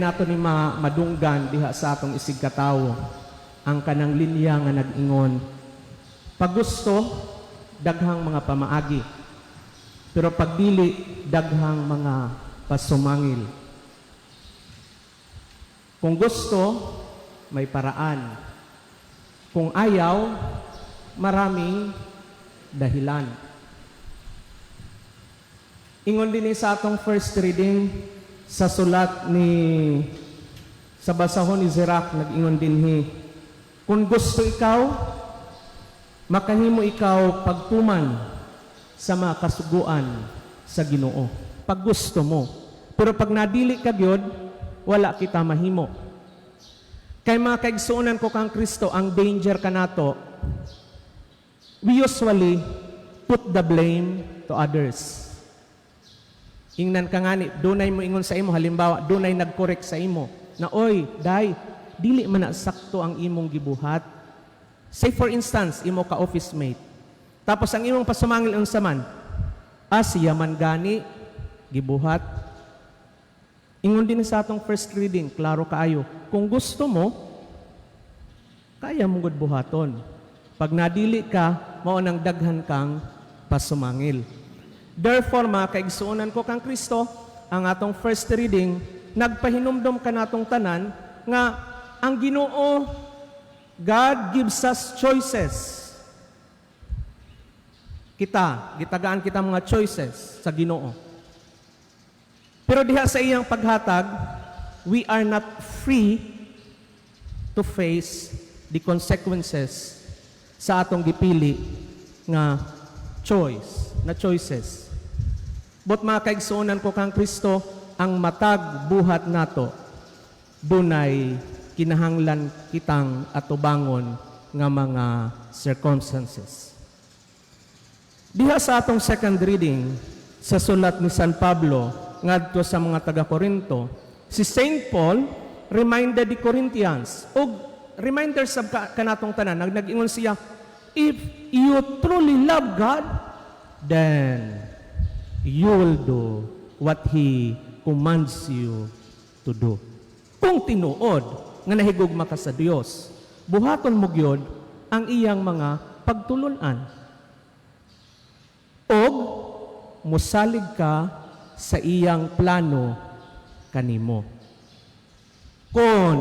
nato ni madunggan diha sa atong isigkatawo ang kanang linya nga nag-ingon, "Pag gusto, daghang mga pamaagi. Pero pag dili, daghang mga pasumangil." Kung gusto, may paraan. Kung ayaw, maraming dahilan. Ingon din sa atong first reading sa sulat ni sa basahon ni Sirach, nag-ingon dinhi, kung gusto ikaw, makahimo ikaw pagtuman sa mga kasuguan sa Ginoo. Pag gusto mo. Pero pag nadili ka gyud, wala kita mahimo. Kay mga kaigsuonan ko kang Kristo, ang danger kanato, we usually put the blame to others. Ingnan ka ngani, dunay mo ingon sa imo, halimbawa, dunay nag-correct sa imo, na "Oy, day, dili man na sakto ang imong gibuhat." Say for instance, imo ka office mate. Tapos ang imong pasumangil unsa man? "Ah, siya man gani gibuhat." Ingon din sa atong first reading, klaro kaayo. Kung gusto mo, kaya mo gud buhaton. Pag nadili ka, mao nang daghan kang pasumangil. Therefore, mga kaigsuonan ko kang Kristo, ang atong first reading, nagpahinumdom kanatong tanan nga ang Ginoo, God gives us choices. Kita, gitagaan kita mga choices sa Ginoo. Pero diha sa iyang paghatag, we are not free to face the consequences sa atong gipili nga choice, na choices. But mga kaigsuonan ko kang Kristo, ang matag buhat nato, dunay kinahanglan kitang atubangon nga mga circumstances. Diha sa atong second reading sa sulat ni San Pablo ngadto sa mga taga-Korinto, si Saint Paul reminded the Corinthians og reminder sa kanatong tanan, nag-ingon siya, "If you truly love God, then you will do what He commands you to do." Kung tinuod nga nahigugma ka sa Dios, buhaton mo gyud ang iyang mga pagtulunan. Og musalig ka sa iyang plano kanimo. Kon,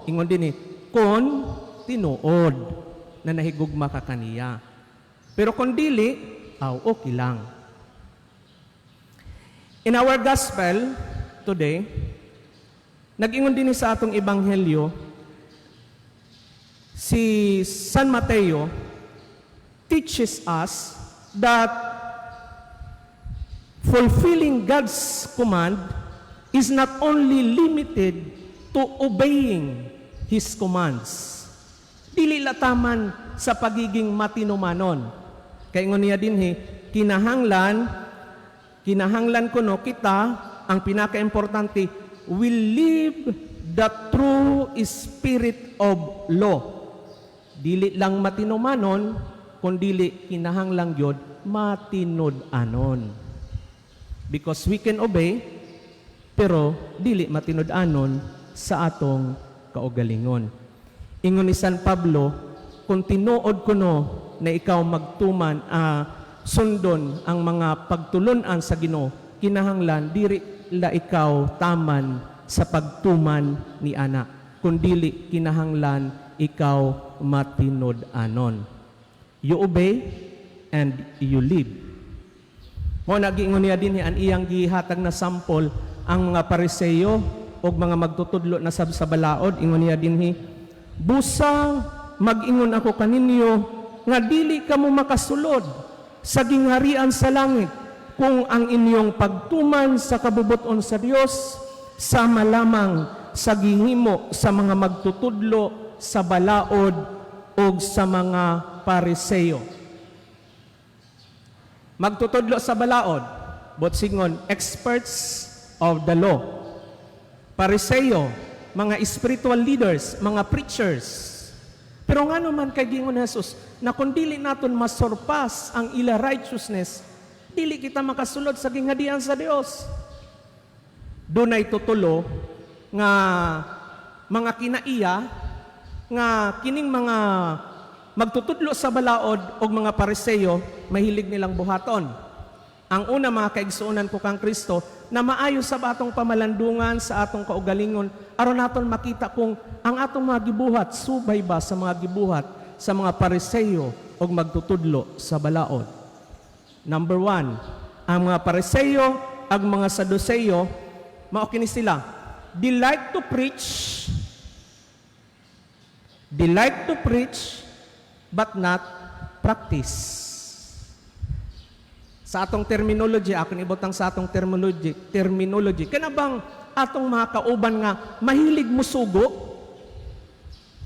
ingon din eh, kung tinuod na nahigugma ka kaniya. Pero kung dili, aw, okay lang. In our gospel today, nag-ingon din sa atong ebanghelyo, si San Mateo teaches us that fulfilling God's command is not only limited to obeying His commands. Dili lataman sa pagiging matinumanon. Kay ingon niya dinhi, kinahanglan kuno kita, ang pinaka-importante, will live the true spirit of law. Dili lang matinumanon, kundili kinahanglan gyud matinud-anon. Because we can obey, pero dili matinud-anon sa atong kaugalingon. Ingon ni San Pablo, kung tinuod kuno na ikaw magtuman, sundon ang mga pagtulunan sa Ginoo, kinahanglan dili la ikaw taman sa pagtuman ni ana, kundili kinahanglan ikaw matinud-anon. You obey and you live. Mao nagiingon niya din ang iyang gihatag na sample ang mga Pariseyo o mga magtutudlo na sab sa balaod. Ingon niya dinhi, "Busa mag-ingon ako kaninyo nga dili kamo makasulod sa gingharian sa langit kung ang inyong pagtuman sa kabubuton sa Dios sama lamang sa gihimo sa mga magtutudlo sa balaod o sa mga Pariseyo." Magtutudlo sa balaod, buot signgon, experts of the law. Pariseo, mga spiritual leaders, mga preachers. Pero nga naman kay giingon ni Jesus na kung dili naton masurpass ang ila righteousness, dili kita makasulod sa gingharian sa Dios. Dunay tutulo nga mga kinaiya nga kining mga magtutudlo sa balaod o mga Pariseyo mahilig nilang buhaton. Ang una, mga kaigsuonan ko kang Kristo, na maayo sa atong pamalandungan sa atong kaugalingon aron naton makita kung ang atong mga gibuhat subay ba sa mga gibuhat sa mga Pariseyo o magtutudlo sa balaod. Number one, ang mga Pariseyo ag mga Saduceo, mao kini sila. They like to preach, they like to preach, but not practice. Sa atong terminology, akong ibutang sa atong terminology, kana bang atong mga kauban nga mahilig musugo,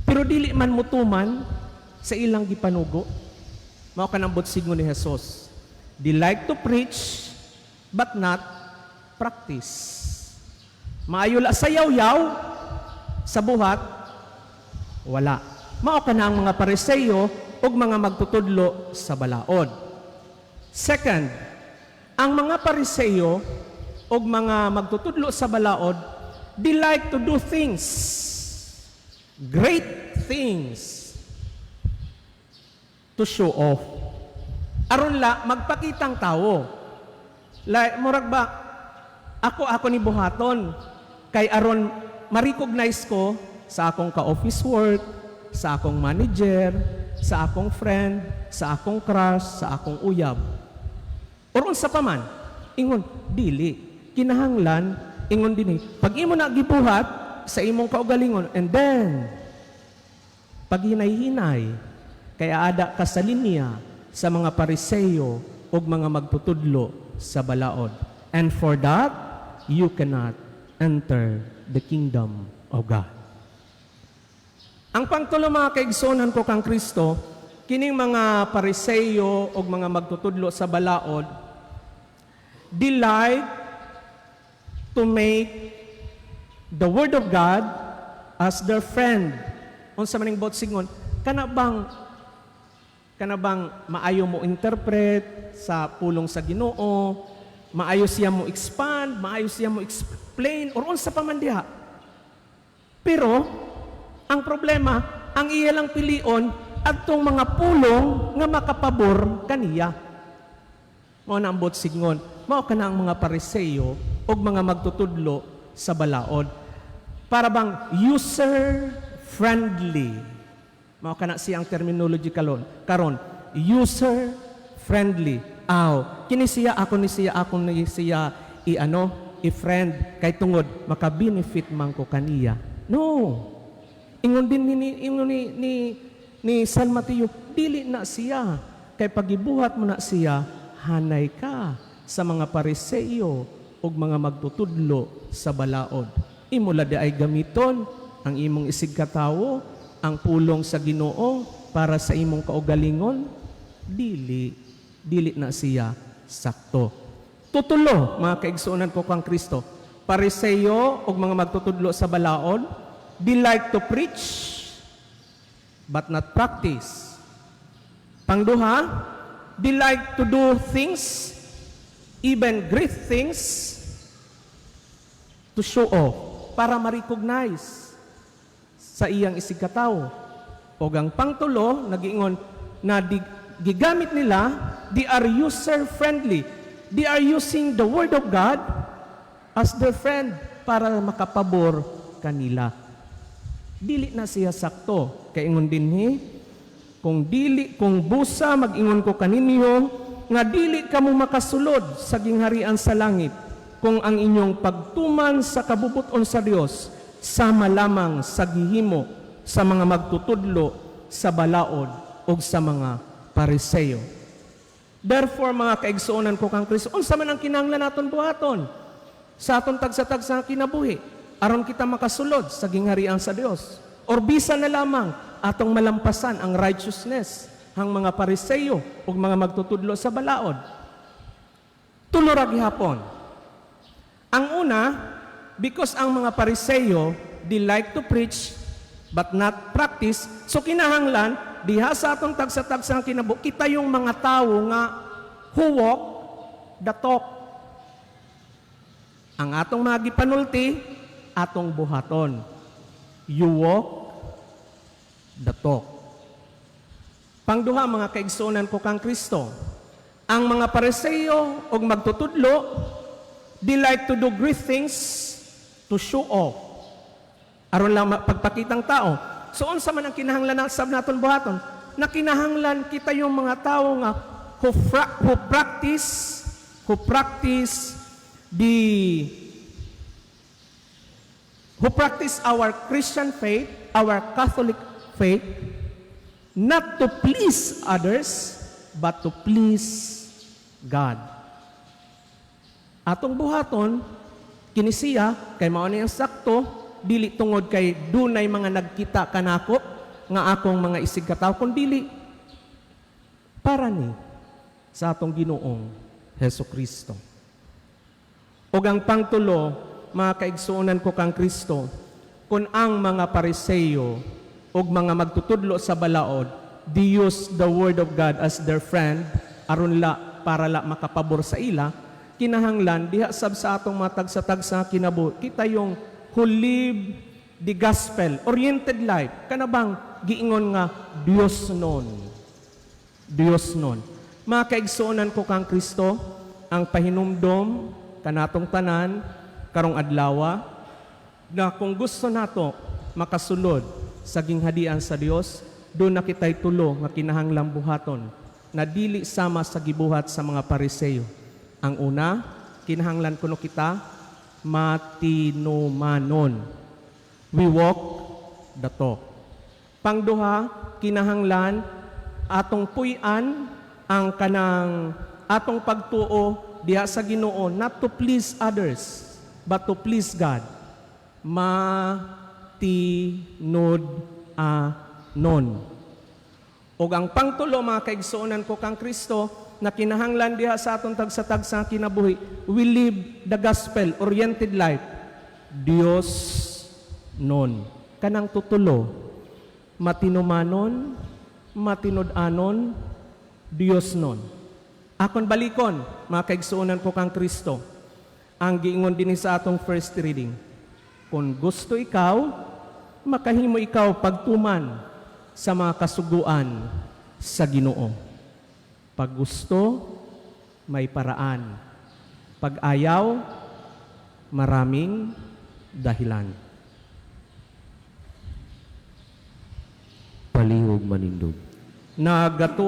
pero dili man mutuman sa ilang gipanugo? Mao kanang buot ni Jesus. They like to preach, but not practice. Maayo la sa yaw-yaw, sa buhat, wala. Mao kana ang mga Pariseyo ug mga magtutudlo sa balaod. Second, ang mga Pariseyo ug mga magtutudlo sa balaod, they like to do things, great things, to show off. Aron la magpakitang tawo. Like, murag ba, ako ni buhaton, kay aron ma-recognize ko sa akong ka-office work, sa akong manager, sa akong friend, sa akong crush, sa akong uyab. Or unsa pa man, ingon, dili. Kinahanglan, ingon dinhi, pag imo na gibuhat sa imong kaugalingon, and then, pag hinay-hinay, kaya ada ka sa linya sa mga Pariseyo ug mga magtutudlo sa balaod. And for that, you cannot enter the kingdom of God. Ang pangtulo, mga kaigsuonan ko kang Kristo, kining mga Pariseyo ug mga magtutudlo sa balaod, delight to make the Word of God as their friend. Unsa man ning buot signgon, kana bang maayo mo interpret sa pulong sa Ginoo, maayo siya mo expand, maayo siya mo explain or unsa pa man diha. Pero ang problema, ang iya lang pilion adtong mga pulong nga makapabor kaniya. Mao na ang buot signgon. Mao kana ang mga Pariseyo ug mga magtutudlo sa balaod. Para bang user friendly. Mao kana siya ang terminology karon, user friendly. Aw, kini siya ako ni siya i-ano, i-friend kay tungod maka-benefit man ko kaniya. No. Ingon din ni San Mateo, dili na siya. Kay pagibuhat mo na siya, hanay ka sa mga Pariseyo ug mga magtutudlo sa balaod. Imo la diay gamiton ang imong isig katawo, ang pulong sa Ginoo para sa imong kaugalingon, dili dili na siya sakto. Tutulo, mga kaigsuonan ko kang Kristo, Pariseyo ug mga magtutudlo sa balaod, they like to preach but not practice. Pangduha, they like to do things, even great things, to show off, para ma-recognize sa iyang isig katawo. O ang pangtulo, nagiingon na gigamit nila, they are user-friendly. They are using the Word of God as their friend para makapabor kanila. Dili na siya sakto. Kay ingon dinhi, kung dili, kung busa mag-ingon ko kaninyo, nga dili kamo makasulod sa gingharian sa langit, kung ang inyong pagtuman sa kabubuton sa Dios sama lamang sa gihimo sa mga magtutudlo sa balaod o sa mga Pariseyo. Therefore, mga kaigsuonan ko kang Kristo, unsa man ang kinahanglan naton buhaton sa aton tagsa-tagsa nga kinabuhi aron kita makasulod sa gingharian sa Dios? Or bisan na lamang atong malampasan ang righteousness ang mga Pariseyo ug mga magtutudlo sa balaod. Tulo ra gihapon. Ang una, because ang mga Pariseyo, they like to preach but not practice, so kinahanglan diha sa atong tagsa-tagsa nga kinabuhi, kita yung mga tawo nga who walk the talk. Ang atong mga gipanulti, atong buhaton. You walk the talk. Pangduha, mga kaigsuonan ko kang Kristo, ang mga Pariseo og magtutudlo, they like to do great things to show off. Aron lang pagpakitang tao. So unsa man ang kinahanglan na sab naton buhaton? Na kinahanglan kita yung mga tao nga who practice our Christian faith, our Catholic faith, not to please others, but to please God. Atong buhaton, kini siya, kay mao ni ang sakto, dili tungod kay dunay mga nagkita kanako nga akong mga isig katawo, kun dili para ni sa atong Ginoong Heso Kristo. O ang pangtulo, mga kaigsuonan ko kang Kristo, kung ang mga Pariseyo o mga magtutudlo sa balaod, they use the word of God as their friend, aron la para la makapabor sa ila, kinahanglan diha sab sa atong mga tagsa-tagsa kinabuhi, kita yung who live the gospel, oriented life, kanabang giingon nga Dios non. Dios non. Mga kaigsuonan ko kang Kristo, ang pahinumdom kanatong tanan karong adlawa na kung gusto nato makasulod sa ginghadian sa Dios, duna kitay tulo nga kinahanglang buhaton na dili sama sa gibuhat sa mga Pariseo. Ang una, kinahanglan kuno kita matinumanon. We walk the talk. Pangduha, kinahanglan atong puy-an ang kanang atong pagtuo diha sa Ginoo, not to please others but to please God. Matinud-anon. Og ang pangtulo, mga kaigsuonan ko kang Kristo, na kinahanglan diha sa atong tagsa-tagsa kinabuhi, we live the gospel oriented life. Dios non. Kanang tutulo, matinumanon, matinud-anon, Dios non. Akon balikon, mga kaigsuonan ko kang Kristo, ang giingon din sa atong first reading. Kung gusto ikaw, makahimo ikaw pagtuman sa mga kasuguan sa Ginoo. Pag gusto, may paraan. Pag ayaw, maraming dahilan. Palihog manindog. Nagatuo